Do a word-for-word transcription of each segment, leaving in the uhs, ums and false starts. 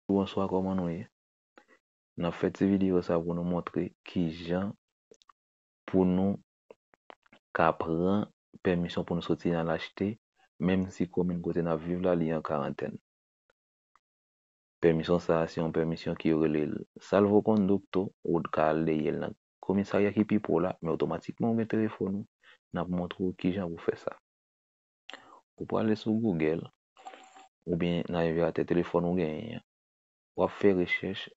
Bonswa, kòman nou ye? N ap fè ti videyo sa pou nou montre kijan pou nou ka pran pèmisyon pou nou soti nan lachte, menm si komin kote n ap viv la, li an karantèn. Pèmisyon sa a, se yon pèmisyon ki yo rele l salvoconducto, ou ka al dèyè l nan komisarya ki pi pwo la, men otomatikman ou gen telefòn ou, n ap montre w kijan pou fè sa. Ou prale sou Google, oubyen navigatè telefòn ou genyen an, w ap fè rechèch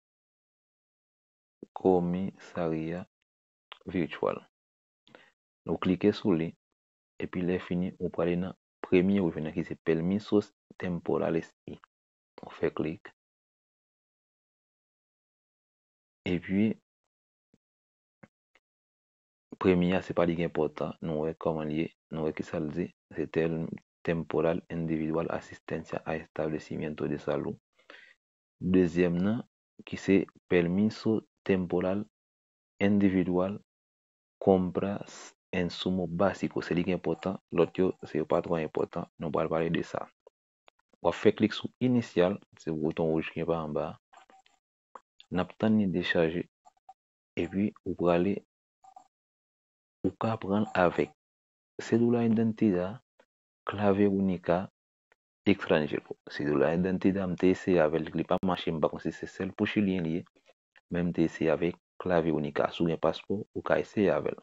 komisarya virtwal. Ou klike sou li, epi lè fini, ou prale nan premye ou jwenn nan ki se permisos temporales i. Ou fè klik. Epi, premye a, se pa li ki enpòtan, nou wè kòman li ye, nou wè ki sa l di, se tel temporal individual asistencia a establecimiento de salud. Dezyèm nan, ki se permiso temporal individual compras insumo básico, se li ki enpòtan, lòt yo, se yo pa twò enpòtan, nou pral pale de sa. W ap fè klik sou inisyal, se bouton wouj ki pa anba a. N ap tann li dechaje, epi ou prale, ou ka pran l avèk cédula de identidad, clave única, extranjero. Cédula de identidad, m te eseye avè l, li pa mache, m pa konn si se sèl pou chilyen li ye, men m te eseye avèk clave única. Si w gen paspò, ou ka eseye avè l.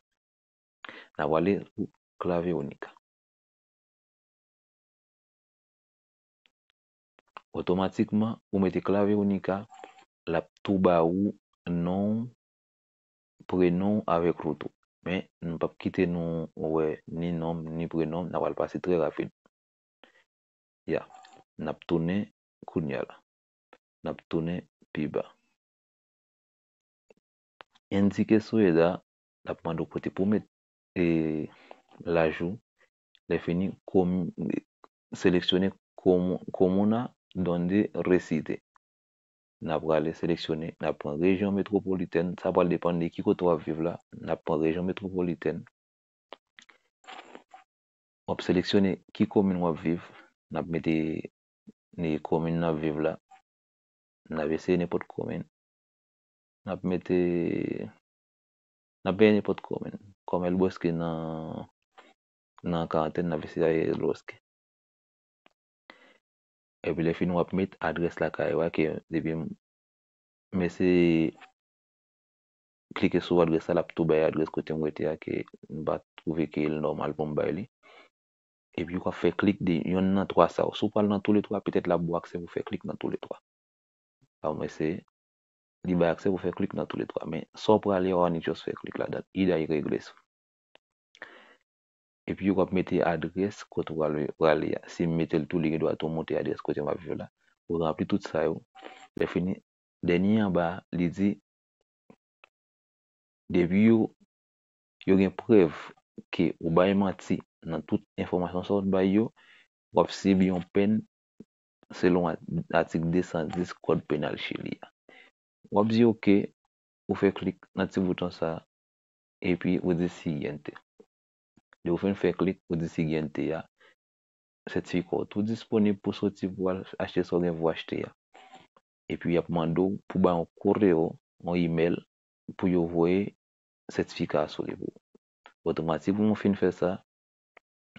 N a prale sou clave única. Otomatikman, ou mete clave única, l ap tou ba ou non, prenon avèk wout ou. Men, nou p ap kite nou wè ni non m, ni prenon m, n a pral pase trè rapid. Ya, n ap tounen kounye a la. N ap tounen pi ba. Indique su edad, l ap mande w kote pou w met e, laj ou. Lè fini, com, seleksyone com, comuna donde reside. N ap prale seleksyone, n ap pran rejyon metwopolitèn, sa pral depann de ki kote w ap viv la, n ap pran rejyon metwopolitèn. W ap seleksyone ki komin w ap viv, n ap mete ni komin n ap viv la, n ap eseye nenpòt komin. N ap mete, n ap bay nenpòt komin. Kòm El Bosque nan, nan karantèn, n ap eseye al El Bosque. Epi lè fini, w ap met adrès lakay ou a, ke depi m, m eseye klike sou adrès la, l ap tou bay adrès kote m rete a, ke m pa twouve ke l nòmal pou m bay li. Epi w ap fè klik de yonn nan twa sa yo. Si w pral nan toulètwa, petèt l ap ba w aksè pou w fè klik nan toulètwa. An mwen se, li bay aksè pou w fè klik nan toulètwa. Men sa w prale a, w annik just fè klik ladan l. Ida y regreso. Epi w ap mete adrès kote w prale, prale a. Si m mete l tou, li gen dwa tou montre adrès kote m ap viv la. Ou ranpli tout sa yo. Lè fini, dènye anba a, li di, depi yo, yo gen prèv ke ou bay manti nan tout enfòmasyon sa w bay yo, w ap sibi yon pèn selon a, atik de san dis Kòd Penal Chili a. W ap di oke, ou fè klik nan ti bouton sa a, epi ou di siguiente. Lè w fin fè klik, ou di siguiente a, sètifika w tou disponib pou soti pou w al achte sa w gen pou w achte a. Epi y ap mande w pou w bay yon koreo, yon imèl, pou yo voye sètifika a sou li pou ou. Otomatikman, ou fin fè sa,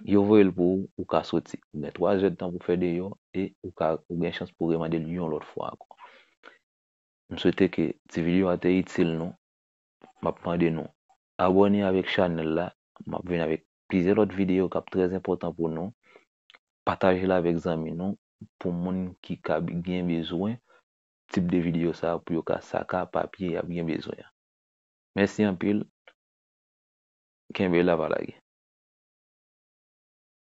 yo voye l pou ou, ou ka soti. Ou gen twa zèdtan pou fè deyò e ou ka, ou gen chans pou remande l yon lòt fwa ankò. M swete ke ti videyo a te itil nou. M ap mande nou abòne avèk chanèl la. M ap vin avèk plizyè lòt videyo k ap trè enpòtan pou nou. Pataje l avèk zanmi nou, pou moun ki ka gen bezwen tip de videyo sa a, pou yo ka saka papye y ap gen bezwen an. Mèsi anpil. Kenbe la, pa lage.